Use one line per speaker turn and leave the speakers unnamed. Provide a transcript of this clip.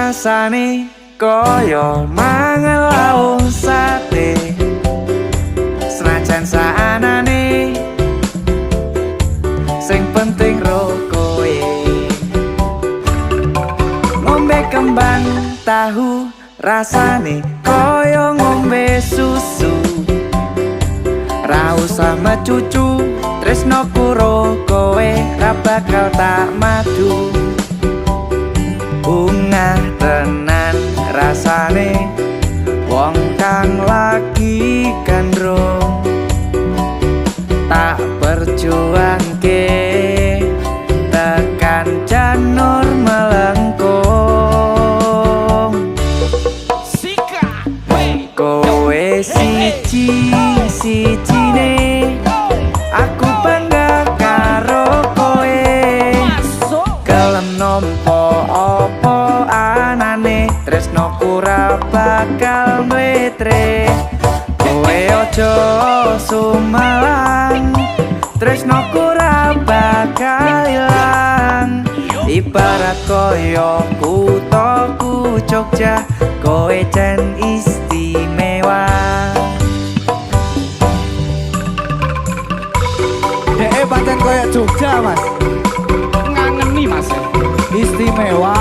Rasane kaya mangan lawuh sate. Senajan saanane, sing penting ro kowe. Ngombe kembang tahu rasane kaya ngombe susu. Ra usah mecucu, tresnoku ro kowe ra bakal tak madu. Bungah tenan rasane wong kang lagi gandrung. Tak perjuangke tekan janur melengkung.
Sika. Wey.
Kowe siji sijine, aku bangga karo kowe.
Masuk.
Gelem nampa apa anane, tresnoku ra bakal mletre. Kowe aja sumelang, tresnoku ra bakal ilang. Ibarat kaya kuthaku Jogja, kowe jan istimewa.
Dhek pancen koyo Jogja, Mas.
Ngangeni, Mas.
Istimewa.